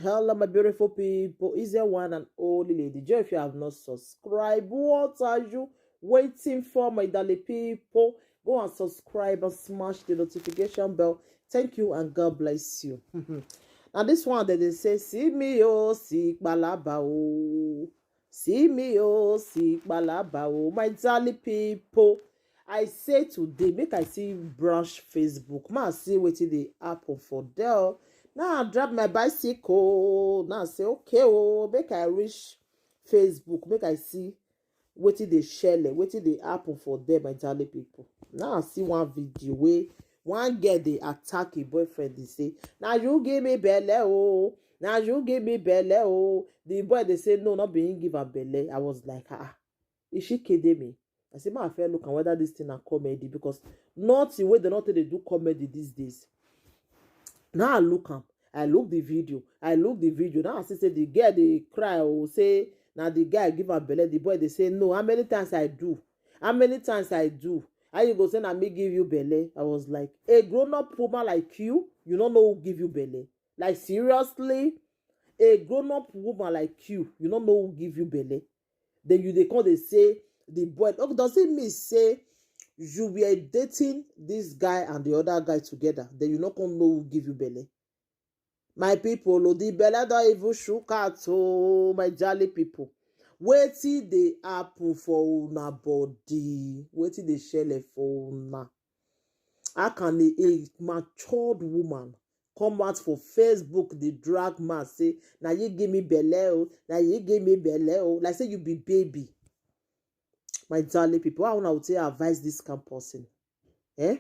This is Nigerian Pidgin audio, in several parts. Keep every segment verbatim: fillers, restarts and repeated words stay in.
Hello, my beautiful people. Is there one and only Lady Joy? If you have not subscribed, what are you waiting for, my darling people? Go and subscribe and smash the notification bell. Thank you and God bless you. Now this one that they say, "See me, oh, see Palaba, oh. See me, oh, see Palaba, oh." My darling people, I say today, make I see branch Facebook. Ma see wetin dey happen for there. Now I drop my bicycle. Now I say, "Okay, oh, make I reach Facebook, make I see wetin dey shele, wetin dey happen for there, my darling people." Now I see one video wey one girl dey attack a boyfriend, dey say, "Now you give me belle, oh. Now you give me belle, oh." The boy dey say, "No, not being give her belle." I was like, "Ah, is she kidding me?" I say, "Ma, I fair look and whether this thing na comedy, because nothing wey they not dey do comedy these days." Now I look am, I look the video, I look the video. Now I see say the girl dey cry, oh, say na the guy give her belle. The boy dey say, "No, how many times I do? How many times I do? How you go say na me give you belle?" I was like, "A grown-up woman like you, you don't know who give you belle? Like, seriously? A grown-up woman like you, you don't know who give you belle? Then you dey come dey say the boy." Okay, does it mean say you were dating this guy and the other guy together? Then you not come know who give you belle?" My people, oh, the belle don even shook out, oh, my jolly people. Wetin dey happen for una body? Wetin dey shele for una? How can a, a matured woman come out for Facebook, dey drag man, say, "Now you give me belle, oh, now you give me belle, oh," like say you be baby? My darling people, how una go take advise this kind person? Eh?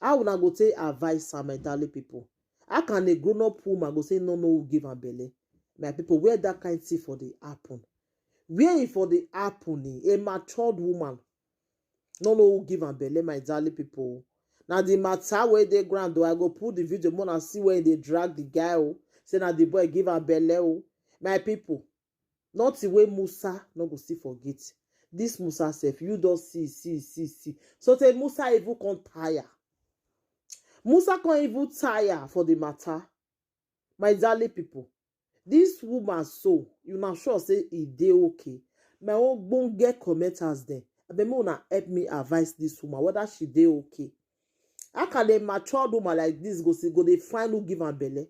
How una go take advise am, my darling people? How can a grown-up woman go say no, no, who give am belle? My people, where that kind thing for dey happen? Where e for dey happen? Eh? A matured woman no know who give am belle, my darling people. Now the matter where they ground, though, I go put the video more and see where they drag the guy, oh, say na the boy give am belle, oh. My people, nothing wey Musa no go still forget. This Musa sef, you don see, see, see, see. So tey Musa even come tire. Musa come even tire for the matter. My darling people, this woman so, you na sure say e dey okay? My own gbonge commenters dem, abeg make una help me advise this woman whether she dey okay. How can a matured woman like this go say, go dey find who give am belle?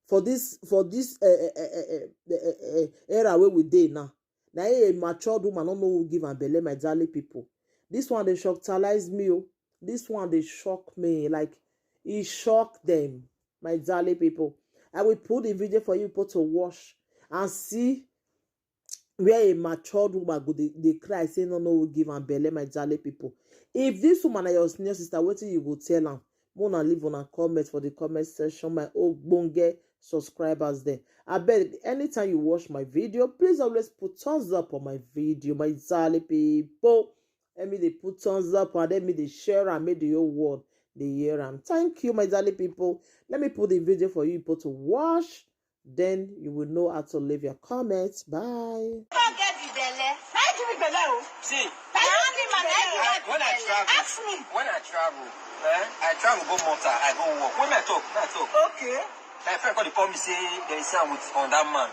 For this, for this, eh, eh, eh, eh, eh, eh, eh, eh, era wey we dey now, na a matured woman no know who give am belle, my darling people. This one dey shockalize me, oh. This one dey shock me, like, e shock them, my darling people. I will put the video for you people to watch and see where a matured woman go dey, dey cry, say no, no, who give am belle, my darling people. If this woman na your senior sister, wetin you go tell am? Make una leave una comment for the comment section, my ogbonge subscribers dem. Abeg, anytime you watch my video, please always put thumbs up on my video, my darling people. Let me dey put thumbs up and let me dey share am, make the whole world dey hear am. Thank you, my darling people. Let me put the video for you people to watch. Then you will know how to leave your comments. Bye. Don't get the belle. Na you give me belle, oh. See, Na you give me belle. When I travel, ask me. When I travel, eh, I travel go Malta, I go work. When I talk, when I talk. Okay. My friend come dey call me say there is sound with on that man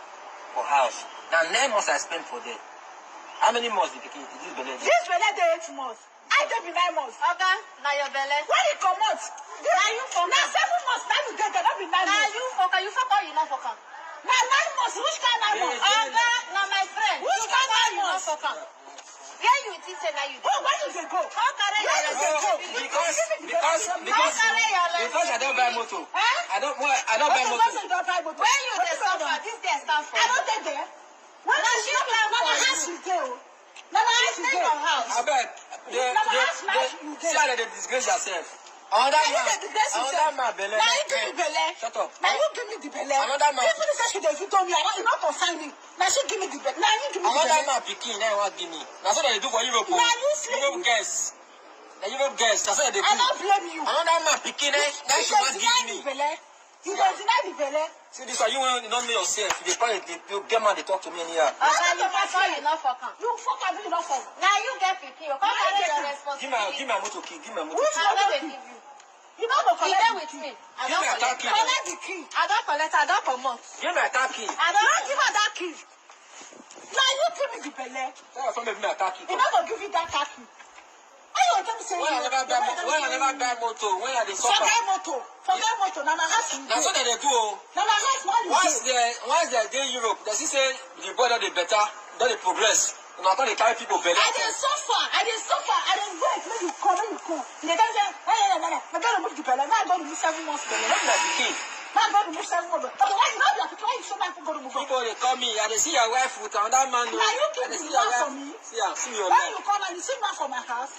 for house. Now nine months I spent for there. How many months the pikin, this belle dey? This belle dey eight months. I dey be nine months. Oga, na your belle. When you comot, na you fuck am. Na seven months na you dey there, no be nine months. Na you fuck am, you fuck am, you no fuck am. Na nine months, which kind nine months? Oga, na my friend. Which kind nine months? You fuck am. Where you think say na you? Oh, where you dey go? Come carry your responsibility. Because, because, because, because I don't buy motor. Eh? I don't, well, I don't buy motor. Person don buy motor. Where you dey stand for? This dey stand for. I don't dey there. When I see you, na my house you dey o. Na my house you dey. Abeg, dey, dey, see how dem dey disgrace yourself. Another man, another man belle. Na you give me belle. Shut up. Na you give me the belle. Another man. People say she dey fit me. I don't, e no concern me. Na she give me the belle. Na you give me the belle. Another man pikin, na you wan give me. Na so dem dey do for Europe o. Na you sleep. Europe girls. Na Europe girls. Na so dem dey do. I don't blame you. Another man pikin, eh, na she wan give me. You dey deny the belle. See this one, you wey you no know yourself. You dey call it, you get man dey talk to me anyhow. Oga, you fuck am, you no fuck am. You fuck am, you no fuck. Na you get pikin, you come carry your responsibility. Give my, give my motor key, give my motor key. Which motor key? You no go collect the key. I don collect. Collect the key. I don collect. I don comot. Give me that key. I don give her that key. Na you give me the belle. Tell your friend make me attack you. He no go give you that car key. Why you tell me say? When I never buy motor, when I never buy motor, when I dey suffer. Forget motor. Forget motor. Na my house you dey. Na so dem dey do o. Na my house. Why you dey? Once they, once they dey Europe, they see say the boy don dey better, don dey progress. Una come dey carry people belle. I dey suffer. I dey suffer. I dey wait make you come, make you come. You dey tell me say, "Hey, hey, hey, hey, go remove the belle." Now go remove seven months belle. Make una pikin. Now go remove seven months belle. Okay, why you no be a pikin? Why you so like go remove? People dey call me. I dey see your wife with another man o. Na you keep the man for me. See am, see your life. When you come and you see man for my house.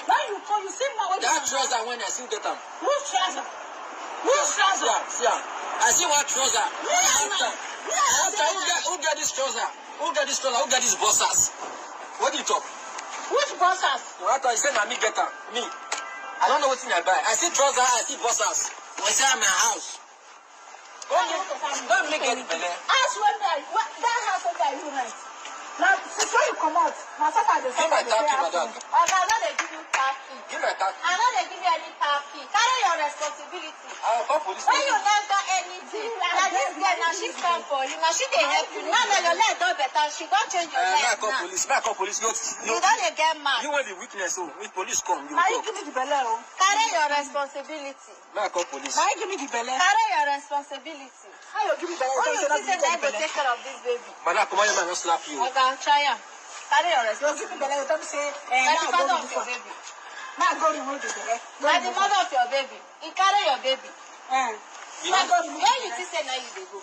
When you come, you see man wey dey. That trouser wey I still get am. Which trouser? Which trouser? See am, see am. I see one trouser. Me and my, me and my. After, who get, who get this trouser? Who get this trouser? Who get these boxers? What do you talk? Which boxers? No, after you say na me get am. Me. I don't know wetin I buy. I see trouser, I see boxers. I say na my house. Don't make, don't make get belle. House wey me I, wey, that house wey me I you rent. Na since when you comot, na suffer dey suffer dey pay house rent. Give my car key, madam. Oga, I no dey give you car key. Give my car key. I no dey give you any car key. Carry your responsibility. I will call police. When you never anything, na this girl, na she stand for you. Na she dey help you. Now, now your leg don better. She don change your life now. Eh, make I call police. Make I call police. You, you don dey get mad. You wey be witness o. If police come, you go talk. Na you give me the belle o. Carry your responsibility. Make I call police. Na you give me the belle. Carry your responsibility. How you give me belle? Who you think say na go take care of this baby? Madam, come on, man, no slap you. Oga, try am. Carry your responsibility. You give me belle, you tell me say, eh, na the father of your baby. Na go remove the belle. Na the father of your baby. He carry your baby. Eh. You know, where you think say na you dey go?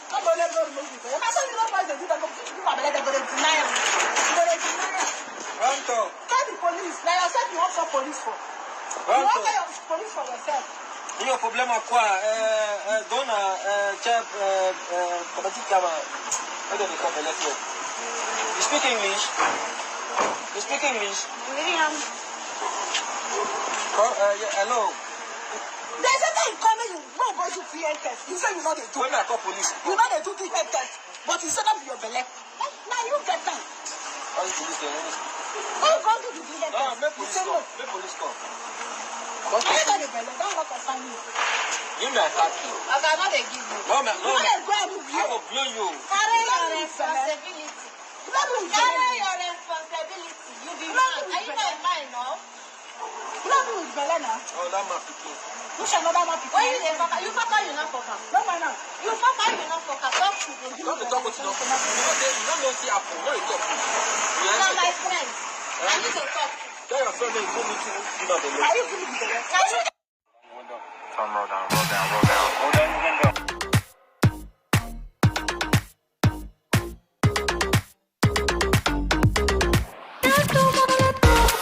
Come on, let's go remove the belle. If I say you no boys dey do that, go give my belle, they go dey deny am. They go dey deny am. Run talk. Call the police. Na yourself you wan call police for. You wan call your police for yourself. Your problem akwa, eh, eh, dona, eh, chef, eh, eh, committee kama. What do they call the left here? You speak English? You speak English? Miriam. Call, eh, yeah, hello. They say they call me, you no go do D N A test. You say you no dey do. When I call police. You no dey do D N A test. But you say that be your belle. Na you get am. Why you police dem? Who go do the D N A test? No, make police come. Make police come. But you get the belle. That no concern you. Give me a car key. Oga, I no dey give you. No, ma, no, ma. You no dey go anywhere. I go blow you. Carry your responsibility. You no be with belle. Carry your responsibility. You be man. Are you not a man now? You no be with belle now. Oh, that man pikin. Which another man pikin? When you dey fuck, you fuck, you no fuck am. No man now. You fuck, you no fuck am. Talk to me. You no dey talk wetin no. You no dey, you no know wetin happen. You no dey talk. You na my friend. I need to talk. Tell your friend make he come meet you, give am belle. Are you giving me the belle? Na you. Turn roll down, roll down, roll